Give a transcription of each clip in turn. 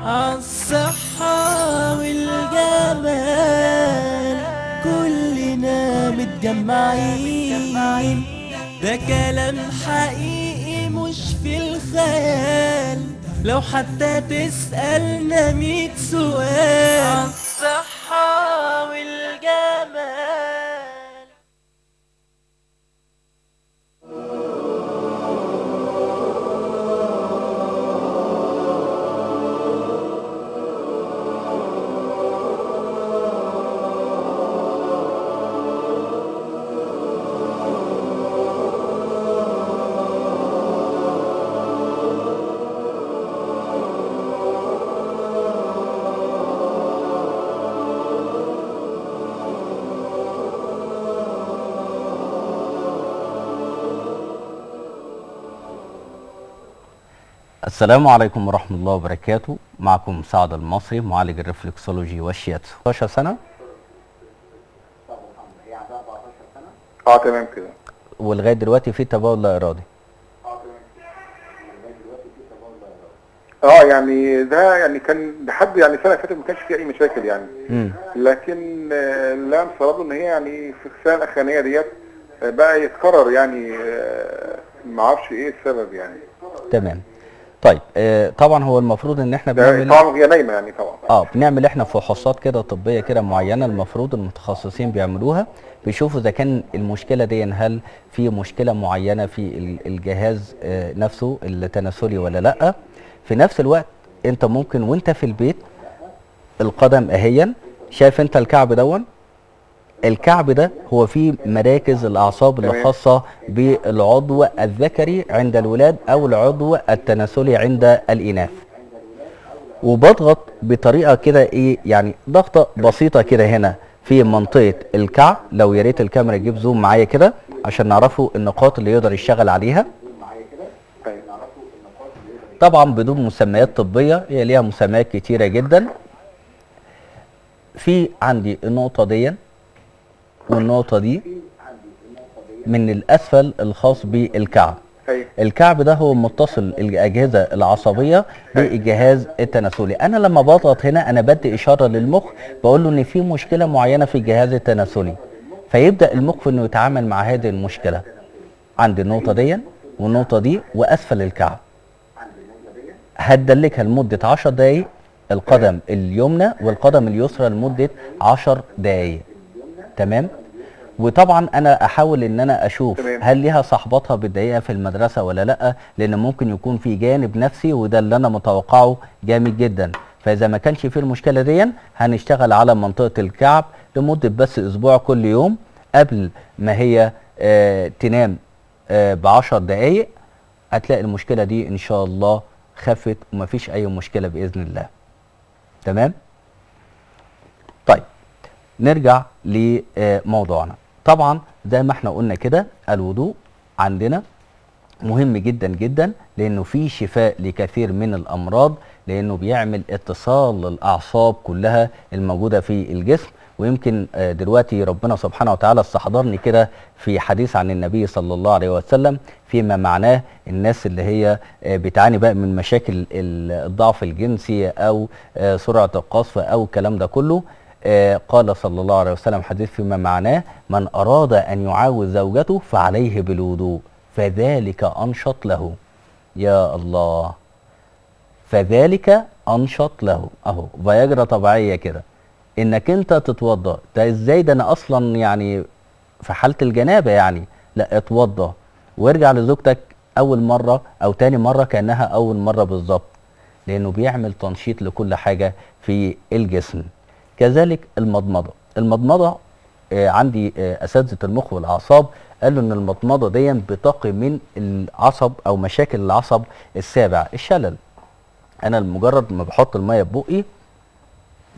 عالصحة والجمال كلنا متجمعين، ده كلام حقيقي مش في الخيال، لو حتى تسألنا 100 سؤال عالصحة والجمال. السلام عليكم ورحمة الله وبركاته. معكم سعد المصري معالج ال reflexology والشياتسو. 14 سنة؟ تمام كده. ولغاية دلوقتي في تبول لا إرادي. يعني ده يعني كان لحد يعني سنة فاتت ما كانش فيه أي مشاكل يعني. لكن لا مستغرب إن هي يعني في السنة الأخرانية ديت بقى يتكرر يعني، ما اعرفش إيه السبب يعني. تمام. طيب طبعا هو المفروض ان احنا بنعمل طبعا هي نايمة يعني طبعا بنعمل احنا فحوصات كده طبية كده معينة، المفروض المتخصصين بيعملوها، بيشوفوا اذا كان المشكلة دي هل في مشكلة معينة في الجهاز نفسه التناسلي ولا لا. في نفس الوقت انت ممكن وانت في البيت القدم اهيا، شايف انت الكعب دون، الكعب ده هو فيه مراكز الأعصاب اللي خاصة بالعضو الذكري عند الولاد أو العضو التناسلي عند الإناث. وبضغط بطريقة كده إيه يعني، ضغطة بسيطة كده هنا في منطقة الكعب. لو يا ريت الكاميرا تجيب زوم معايا كده عشان نعرفوا النقاط اللي يقدر يشتغل عليها. طبعا بدون مسميات طبية، هي ليها مسميات كتيرة جدا. في عندي النقطة دي والنقطة دي من الأسفل الخاص بالكعب. الكعب ده هو متصل الأجهزة العصبية بالجهاز التناسلي. أنا لما بضغط هنا أنا بدي إشارة للمخ، بقول له إن في مشكلة معينة في الجهاز التناسلي، فيبدأ المخ إنه يتعامل مع هذه المشكلة. عندي النقطة دي والنقطة دي وأسفل الكعب. هتدلكها لمدة 10 دقايق، القدم اليمنى والقدم اليسرى لمدة 10 دقايق. تمام. وطبعا انا احاول ان انا اشوف هل ليها صاحباتها بتضايقها في المدرسة ولا لا، لان ممكن يكون في جانب نفسي، وده اللي انا متوقعه جامد جدا. فاذا ما كانش في المشكلة دي هنشتغل على منطقة الكعب لمدة بس اسبوع، كل يوم قبل ما هي تنام ب10 دقائق، هتلاقي المشكلة دي ان شاء الله خفت ومفيش اي مشكلة باذن الله. تمام. طيب نرجع لموضوعنا. طبعا زي ما احنا قلنا كده الوضوء عندنا مهم جدا جدا، لانه فيه شفاء لكثير من الامراض، لانه بيعمل اتصال للاعصاب كلها الموجودة في الجسم. ويمكن دلوقتي ربنا سبحانه وتعالى استحضرني كده في حديث عن النبي صلى الله عليه وسلم فيما معناه الناس اللي هي بتعاني بقى من مشاكل الضعف الجنسي او سرعة القصف او الكلام ده كله. قال صلى الله عليه وسلم حديث فيما معناه: من أراد أن يعاود زوجته فعليه بالوضوء فذلك أنشط له. يا الله، فذلك أنشط له. أهو فياجرا طبيعية كده إنك أنت تتوضأ. ده إزاي؟ ده أنا أصلا يعني في حالة الجنابة يعني. لا، اتوضأ وارجع لزوجتك أول مرة أو تاني مرة كأنها أول مرة بالظبط، لأنه بيعمل تنشيط لكل حاجة في الجسم. كذلك المضمضة. المضمضة عندي أساتذة المخ والأعصاب قالوا إن المضمضة دي بتقي من العصب أو مشاكل العصب السابع، الشلل. أنا لمجرد ما بحط المية ببقي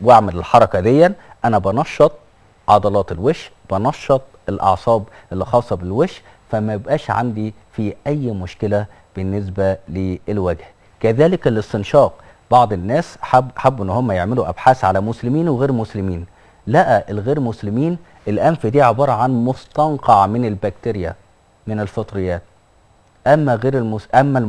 وأعمل الحركة دي أنا بنشط عضلات الوش، بنشط الأعصاب اللي خاصة بالوش، فما يبقاش عندي في أي مشكلة بالنسبة للوجه. كذلك الاستنشاق. بعض الناس حبوا ان هم يعملوا ابحاث على مسلمين وغير مسلمين، لقى الغير مسلمين الانف دي عبارة عن مستنقع من البكتيريا من الفطريات، اما غير اما